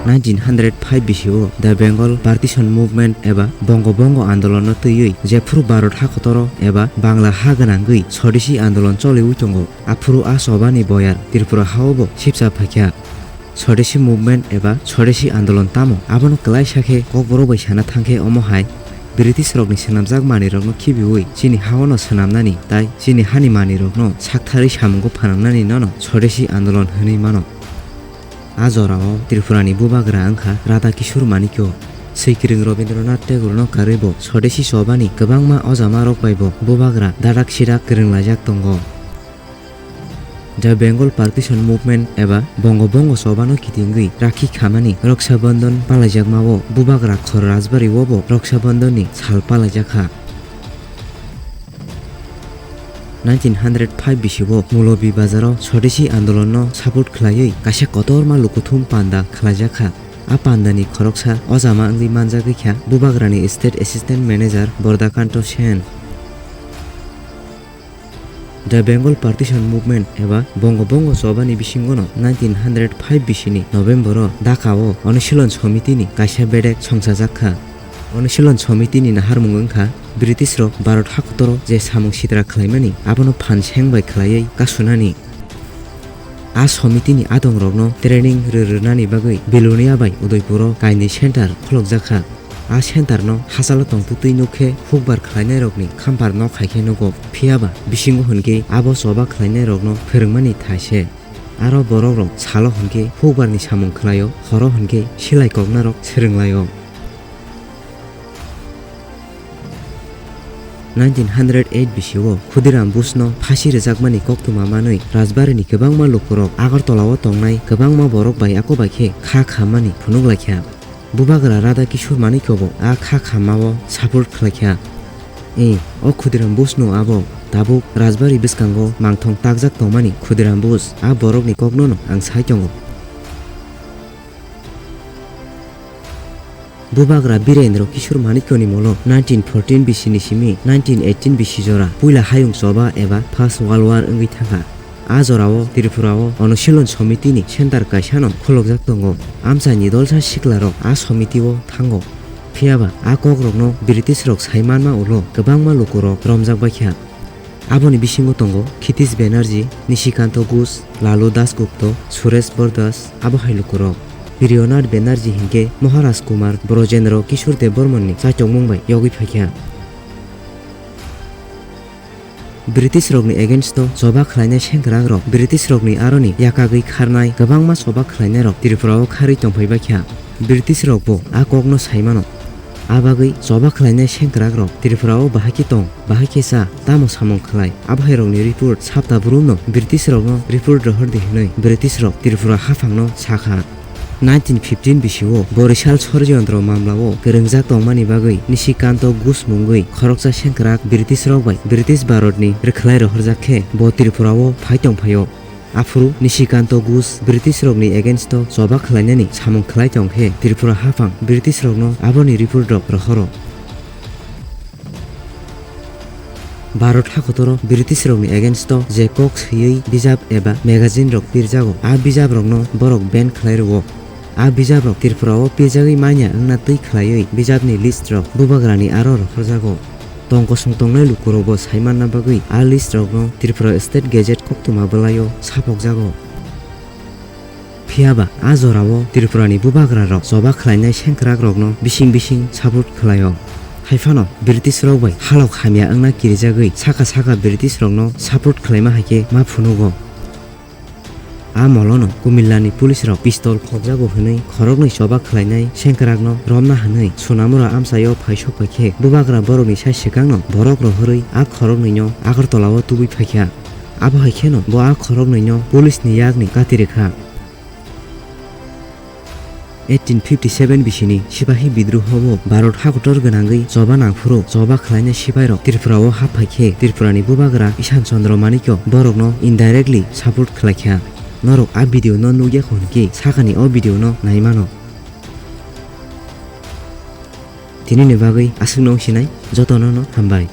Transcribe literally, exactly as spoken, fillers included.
Nineteen hundred five bisio The Bengal Partition Movement eba Bongo Bongo Andolonno twiwi jephuru Bharot hakotoro eba Bangla ha gwnangwi Swadeshi Andolon choliwi tongo, aphuru a chobani boyar Tripura haobo sipsa phaikha. Swadeshi Movement eba Swadeshi Andolon tamo? Abono klaisa khe Kokborok bai sana thangkhe omo hai, British rokni swnamjak manwirokno khibiwi chini haono swnamnani tai chini hani manwirokno saktharwi samungo phanangnani nono Swadeshi Andolon hwnwi mano. A jorao Tripurani bubagra wngkha Radha Kishore Manikya. Swikwrwng Rabindranath Tagore-no karwi bo Swadeshi chobani kwbangma ojamarok bai bo bubagra dadak sidak kwrwnglaijak tongo. The Bengal Partition Movement eba Bongo Bongo chobano kitingwi rakhi khamani Raksha Bandhan palaijakmao bubagra khor rajbari-o bo Raksha Bandhan-ni sal palaijakha. Nineteen hundred five bisio Molobi Bazar-o Swadeshi Andolon-no support khlaiwi kaisa kotorma lukuthum panda khlaijakha. A pandani khoroksa ojama wngwi manjagwi kha bubagrani State Assistant Manager Bordakanto Sen. The Bengal Partition Movement eba Bongo Bongo chobani bisingono nineteen hundred five bisini November-o Dhaka-o Onushilon Somitini kaisa bedek songchajak kha. Onushilon Somitini naharmung wngkha British rok Bharot hakotoro je samung sitra khlaimani abono phan seng bai khlaiwi kasunani. A somitini adongrokno training rw rwnani bagwi Belonia bai Udaipuro kainwi center kholokjakha. A center-no hachalo tongtwtwi nukkhe hukbar khlainairokni khampar nok hai khe nugo. Phiyaba bisingo hwnkhe abo choba khlainairokno phwrwngmani thai se. Aro borokrok salo hwnkhe hukbarni samung khlaio, horo hwnkhe silai koknarok swrwnglaio. Nineteen hundred eight bisio Khudiram Bose-no phasi rwjakmani koktwma manwi Rajbari-ni kwbangma lukurok Agartala-o tongnai kwbangma borok bai ako bai khe kha khammani phunuk laikha. Bubagra Radha Kishore Manikya-bo a kha khammao support khlaikha. Ee, o Khudiram Bose-no abo tabuk Rajbari bwskango mangthong takjak tongmani Khudiram Bose a borokni kokno-no ang sai tongo. Bubagra Birendra Kishore Manikyani molo nineteen fourteen bisini simi nineteen eighteen bisi jora puila hayung choba eba First World War wngwi thangkha. A jorao Tripurao Onushilon Somitini center kaisano kholokjak tongo. Amchaini dolsa siklarok a somitio thango. Phiyaba a kokrokno British rok sai manma ulo kwbangma lukurok romjak baikha. Aboni bisingo tongo Kshitij Banerjee, Nishikanta Ghosh, Lalu Dasgupta, Suresh Bordasht, abo hai lukurok. Priyonath Banerjee hinkhe Maharaj Kumar Brajendra Kishore Debbarmani chaitokmung bai yogwi phaikha. British rokni against o choba khlainai sengkrakrok, British rokni aroni yakagwi kharnai kwbangma choba khlainairok Tripura o kharwi tongphai baikha. British rokbo a kokno saimano. A bagwi choba khlainai sengkrakrok Tripura o bahai khe tong, bahai khe cha, tamo samung khlai, abohairokni report sapta brumno British rokno report rohor di hwnwi British rok Tripura haphangno sakha. Nineteen fifteen bisio Borisal Sorijontro mamlao kwrwngjak tongmani bagwi Nishikanta Ghosh mungwi khoroksa sengkrak British rok bai British Bharatni rwkhlai rohorjak khe bo Tripura o phai tongphaio. Aphuru Nishikanta Ghosh British rokni against o choba khlainani samung khlai tong khe Tripura haphang British rokno aboni report rok rohoro. Bharat hakotoro British rokni against o je kok swiwi bijap eba magazine rok pirjago, a bijap rokno borok ban khlai rwo. A bijap rok Tripura o pirjagwi manya wngna twi khlaiwi bijapni list rok bubagrani aro rohorjago. Tong kosong tongnai lukurokbo sai manna bagwi a list rokno Tripura State Gazette koktwma bwlaio sapokjago. Phiyaba a jorao Tripurani bubagrarok choba khlainai sengkrakrokno bising bising support khlaio. Haiphano British rok bai halok hamya wngna kirijagwi saka saka British rokno support khlaima hai khe ma phunugo. A molono Kumillani police rok pistol khokjago hwnwi khoroknwi choba khlainai sengkrakno romna hwnwi Sonamura amchaio phai sok pai khe bubagra borokni sai swkangno borok rohorwi a khoroknwino Agartala o tubui phaikha. Abo hai kheno bo a khoroknwino police ni yakni kati rwkha. Eighteen fifty seven bisini sipahi bidroho bo Bharat hakotor gwnangwi choba nangphuru choba khlainai sipairok Tripura o hap phai khe Tripurani bubagra Ishan Chandra Manikya borokno indirectly support khlaikha. Norok a video no nukya hwn khe sakani o video no naimano. Tinini bagwi aswkno wng sinai, jotono no hambai.